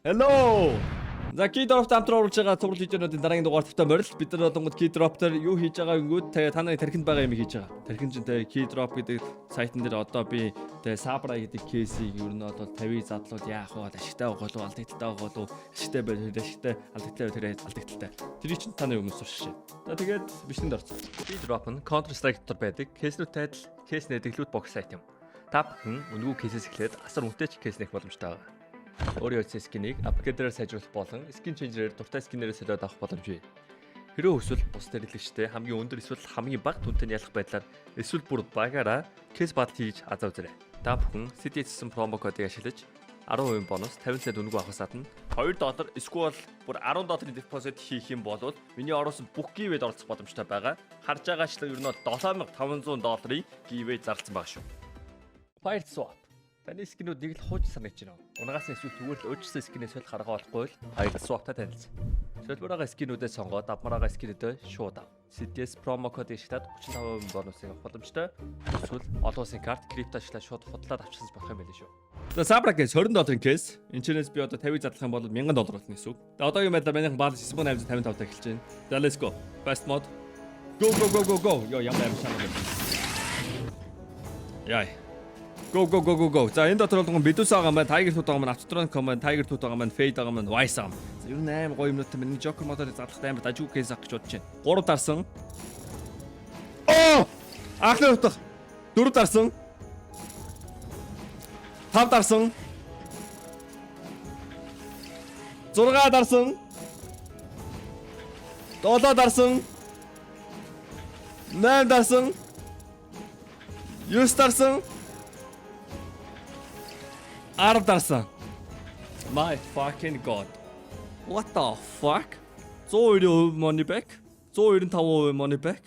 Hello. За, Keydrop хамтран оруулж байгаа цуврал видеонуудын дараагийн дугаар тавтай морил. Бид нар болонгод Keydrop дээр юу хийж байгаа гингүүд тэгээ та нарын тархинд байгаа юм хийж байгаа. Тархин чинь тэгээ Keydrop гэдэг сайтн дээр одоо би тэгээ Sabra гэдэг case ийг ер нь бол 50 задлууд яах вэ? Ашигтай байгаа болов, алдагдaltaй байгаа болов, ашигтай байх, ашигтай, алдагдaltaй, тэр алдагдaltaй. Тэрийг чинь та нарын өмнө сурч шээ. За, тэгээд бичлэгэнд орцсон. Keydrop нь Counter Strike дотор байдаг case нүүдтэй адил case нээдэг loot box сайт юм. Та бүхэн үнэгүй case ээс эхлээд асар үнэтэй ч case нээх боломжтой байгаа. Өөрийн утсан skin ийг upgrader ээр сайжруулах болон skin changer ээр дуртай skin ээрээ солиод авах боломж бий. Хэрвээ хүсвэл бусад хэрэглэгчтэй хамгийн өндөр эсвэл хамгийн бага дүнтэй ялах байдлаар эсвэл бүр багаараа case battle хийж азаа үзээрэй. Та бүхэн CDS гэсэн promo кодыг ашиглаж 10% бонус, 50 цент үнэгүй авахаас гадна 2 доллар эсвэл бүр 10 долларын депозит хийх юм бол миний оруулсан бүх giveaway д оролцох боломжтой байгаа. Харж байгаачлан ер нь бол 7500 долларын giveaway зарласан байгаа шүү. Pirate Swap. Таны skin үүд нэг л хууч санагдаж байна. Унгаас нь эсвэл зүгээр л өөрчлөсөн skin ээс солих арга болохгүй л Pirate Swap-тай танилцсан. Солбороо skin үүдээ сонгоод авмараа skin үүдээ шууд ав. CDS promo код ашиглаад 35% бонусыг авах боломжтой. Эсвэл олон улсын карт, крипто ашиглаад шууд худлаад авчихсан болох юм байл шүү. За, Sabra case, 20 долларын case. Энэ чэнэс би одоо 50-ыг задлах юм бол 1000 доллар болно гэсэн үг. За, одоогийн байдлаар манайхан баланс 9855 та эхэлж байна. За, let's go. Fast mode. Go, go, go, go, go. Йоо, ямар амар шанаа. Яй. Go, go, go, go, go. За, энэ дотор болгон Medusa байгаа юм байна, Tiger Tooth байгаа юм байна, Autotron байна, Tiger Tooth байгаа юм байна, Fade байгаа юм байна, Wise байгаа юм. За, ер нь амар гоё юмнуудтай миний Joker mode оор задлахад амар дажгүй case авах гэж бодож байна. 3 дарсан. Оо! Анхны утга. 4 дарсан. 5 дарсан. 6 дарсан. 7 дарсан. 8 дарсан. 9 дарсан. 10 дарсан. My fucking God. What the fuck? 190% money back. 195% money back.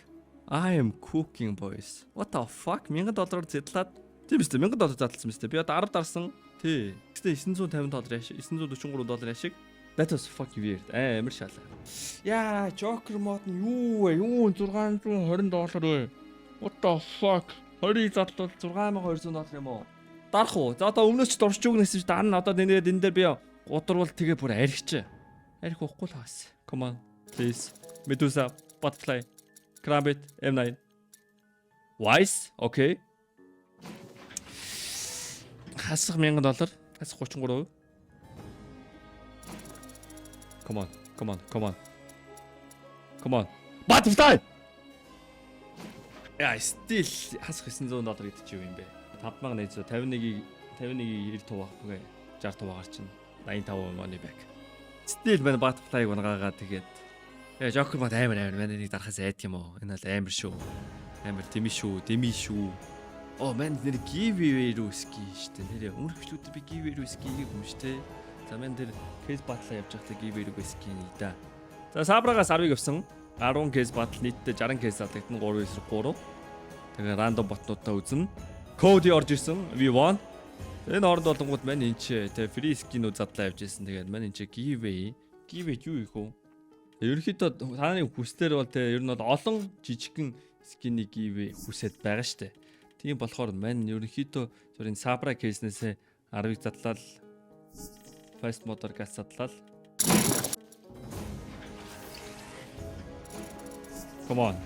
I am cooking, boys. What the fuck? 1000 доллараар задлаад, тийм биз дээ, 1000 доллар задлсан биз дээ. Би одоо 10 дарсан. Тий. Тэгсэн 950 доллар ашиг, 943 доллар ашиг. That was fucking weird. Амар шалаа. Яа, Joker mode нь юу вэ? Юу 620 доллар вэ? What the fuck? 20 задлал 6200 доллар юм уу? Дарах уу? За, одоо өмнөөс ч дурч өгнө гэсэн чи дарна. Одоо нэрээд энэ дээр би гудрвал тэгээ бүр архич. Арх уухгүй л хаас. Come on. Please. Medusa, Butterfly, Karambit, M9. Wise. Okay. Хасах 1000 доллар. Хасах 33%. Come on. Come on. Come on. Come on. Butterfly. Яа, still хасах 900 доллар гэдэг чи юу юм бэ? 5151-ийг 51-ийг 90 туваа, үгүй, 60 туваагаар чинь 85% money back. Still байна, Butterfly-г унгаагаа тэгээд. Яа, Joker mode амар амар манай нэг дарахаас айд юм уу? Энэ бол амар шүү. Амар дэмий шүү, дэмий шүү. Оо, мань нэр giveaway рүү skin шүү дээ. Нэр өмнөх бичлүүдээр би giveaway рүү skin хийгээгүй юм шүү дээ. За, мань тэр case battle явж байхдаа giveaway рүү skin хий да. За, Sabra-гаас 10-ыг авсан. 10 case battle, нийтдээ 60 case задлагдана, 3 9 3. Тэгээ random bot нуудаа үзнэ. Код орж ирсэн. V1. Энэ хооронд болонгууд мань энэ ч тэгээ free skin үүд задлаа явж ирсэн. Тэгээд мань энэ ч giveaway юу их вэ? Ерөнхийдөө та нарын хүслээр бол тэгээ ер нь бол олон жижигхэн skin ий giveaway хүсээд байгаа штэ. Тийм болохоор мань ерөнхийдөө зүгээр энэ Sabra case нээсээ 10-ыг задлал, fast mode gas задлал. Come on.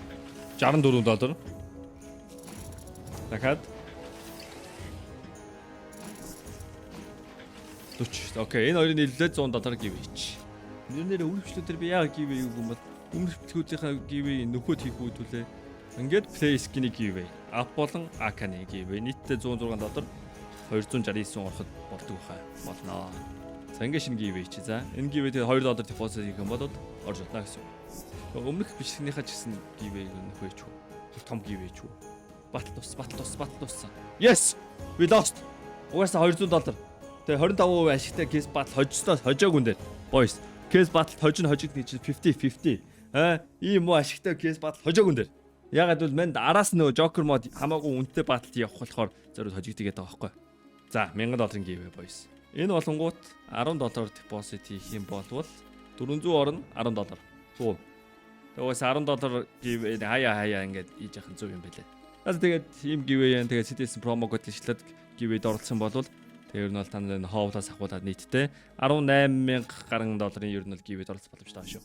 64 доллар. Дахиад 40. Okay, энэ хоёрын нийлүүлээд 100 доллар giveaway. Нэр нэр өмнөх бичлүүдээр би яагаад giveaway юу юм бол өмнөх бичлүүдийнхаа giveaway нөхөд хийх үед үлээ. Ингээд play skin-ий giveaway. AWP болон AK-ны giveaway нийтдээ 106 доллар 269 ороход болдог баха. Болноо. За, ингээд шинэ giveaway чи. За, энэ giveaway тэгээ 2 доллар депозит хийх юм бол орж болно гэсэн үг. Өмнөх бичлэгнийхээ ч гэсэн giveaway нөхөөч үү. Том giveaway ч үү. Battle тус, battle тус, battle туссан. Yes! We lost. Угаасаа 200 доллар. Тэгээ 25% ашигтай case battle хожсноос хожоогүй юм дээр. Boys, case battle хожино хожигдно чинь 50 50. Аа, ийм муу ашигтай case battle хожоогүй юм дээр. Ягаад гэвэл манд араас нөө Joker mode хамаагүй үнэтэй battle явах болохоор зориуд хожигдгийг гэдэг байгаа байхгүй. За, 1000 долларын giveaway, boys. Энэ болонгууд 10 доллар депозит хийх юм болвол 400 орно, 10 доллар. 100. Тэгээс 10 доллар giveaway хаяа хаяа ингээд хийж яхан зөв юм байлээ. За, тэгээд ийм giveaway, тэгээд CDS promo код ишлээд giveaway-д оролцсон болвол Тэгээ ер нь бол та нар энэ хоолоос ахуулаад нийтдээ 18 мянга гаруй долларын ер нь бол giveaway оролцох боломжтой шүү.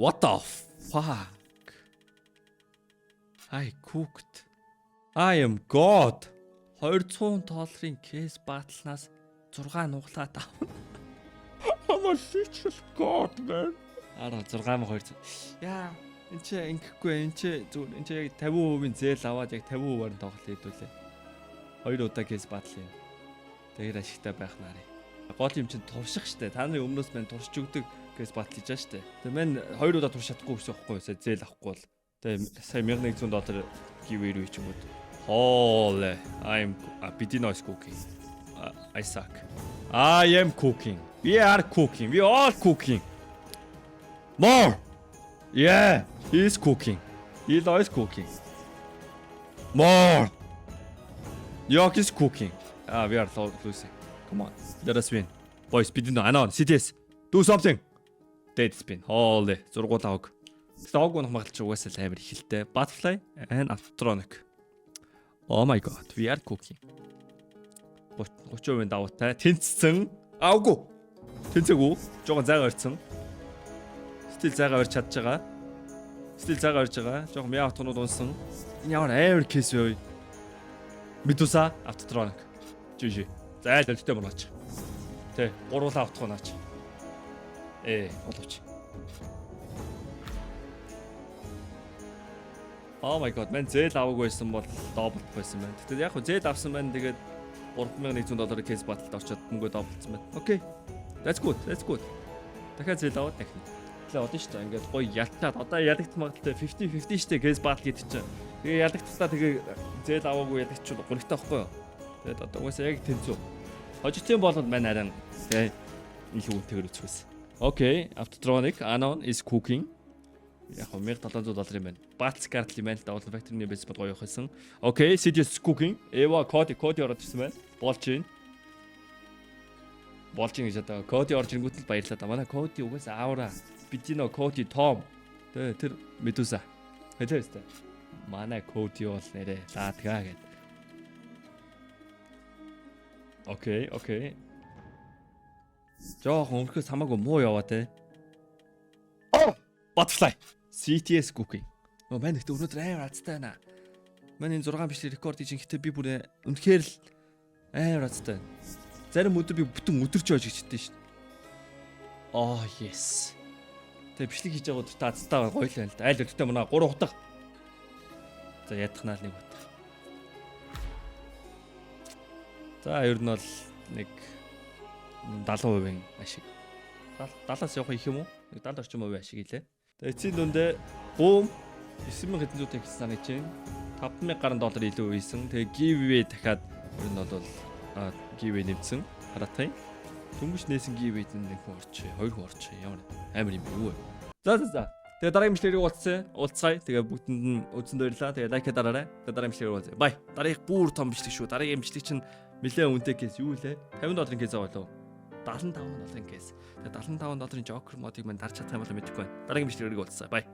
What the fuck? I cooked. I am God. 200 долларын case battle наас 6 нуглаад авна. I'm a literal god, man. 16200. Яа, энэ чи ингэхгүй, энэ чи зүгээр, энэ чи яг 50% зээл аваад яг 50%-аар нь тоглолт хийдүүлээ. Хоёр удаа case battle юм. Тэгэхээр ашигтай байх нарыг. Гол юм чинь турших штэ. Та нарын өмнөөс мань туршиж өгдөг case battle хийж байгаа штэ. Тэгээ мань хоёр удаа турш чадахгүй гэсэн байхгүй юу? Сая зээл авахгүй бол. Тэгээ сая 1100 доллар giveaway рүү чингүүд. Holy, I'm Bidino is cooking. I suck. I am cooking. We are cooking. We all cooking. More. Yeah, he is cooking. He is cooking. More. York is cooking. Ah, we are losing. Come on. Let us win. Boys, Bidino, Anon, CTS. Do something. Dead spin. Holy, зургуул аваг. Тэгтээ ог унах магадлал чи угаасаа л амар их л дээ. Butterfly and Aftronic. Oh my God, we are cooking. 30% давуутай. Тэнцсэн. Аагүй. Тэнцээгүй. Жогон зайгаа орцсон. Still зайгаа орж чадж байгаа. Still зайгаа орж байгаа. Жохон мяа утганууд унсан. Энэ ямар амар case вэ? Medusa Autotronic. GG. За л өлттэй монооч. Тэ, гуруулаа утганаач. Боловч. Oh my God, man, зээл аваагүй байсан бол double байсан байна. Тэгтэл яг хөө зээл авсан байна. Тэгээд 3100 долларын case battle д орчоод мөнгө double цсан байна. Okay. That's good. That's good. Дахиад зээл аваад дахина. Тэгэхээр одоо шүү дээ. Ингээд гоё ялтаад одоо ялагдах магадлалтай 50 50 шүү дээ, case battle гэдэг чинь. Тэгээ ялагдтаа, тэгээ зээл аваагүй ялагдчихвал гонигтай байхгүй юу? Тэгээд одоо угаасаа яг тэнцүү. Хожигдсон болонд маань арай тэгээ илүү үнэтэйгэр өцгөөс. Okay, Autotronic Anon is cooking. Яг 1700 доллар юм байна. Bats card юм байна л да. Бол factory base бод гоё явах. Okay, CDS cooking. Эва Cody Cody ороод ирсэн байна. Болж байна. Болж байна гэж одоо Cody орж ирэнгүүт л баярлалаа да. Манай Cody угаасаа аавра. Бидино Cody Том. Тэ, тэр Medusa. Хэлээ өстэй. Манай Cody бол нэрээ лаадгаа гэд. Okay. Жохон өмнөхөөс хамаагүй муу яваа те. Butterfly. CTS cooking. Өө, маань ихтэй өнөөдөр амар азтай байна. Манай энэ 6 бичлэг рекорд хийж гэхдээ би бүр үнэхээр л амар азтай байна. Зарим өдөр би бүтэн өдөрч байж гिचдээ шин. Oh yes. Тэгээ бичлэг хийж байгаа өдөр та азтай гоё л байна л да. Айл өдөртэй мунаа 3 утга. За, ядахнаа л нэг утга. За, ер нь бол нэг 70% ашиг. 70-аас явах их юм уу? Нэг 70 орчим хувийн ашиг илээ. Тэгээ эцсийн дүндээ бүүм 9000 хэдэн зүйтэй гэсэн санагдаж байна. 5000 гаруй доллар илүү хийсэн. Тэгээ giveaway дахиад ер нь бол giveaway нэмсэн. Хараатай. Дөнгөж нээсэн giveaway-д нэг хүн орчих, хоёр хүн орчих. Ямар амар юм бэ юу вэ? За. Тэгээ дараагийн бичлэгийг уулзсан. Уулзцгаая. Тэгээ бүгдэнд нь үзсэнд баярлалаа. Тэгээ like дараарай. Тэгээ дараагийн бичлэгээр уулзъя. Bye. Дараагийнх бүр том бичлэг шүү. Дараагийн бичлэг чинь нэлээд үнэтэй case юу лээ? 50 долларын case байгаа болов? 75 долларын case. Тэгээ 75 долларын Joker mod ыг мань дарж чадах юм бол мэдэхгүй байна. Дараагийн бичлэгээр уулзцгаая. Bye.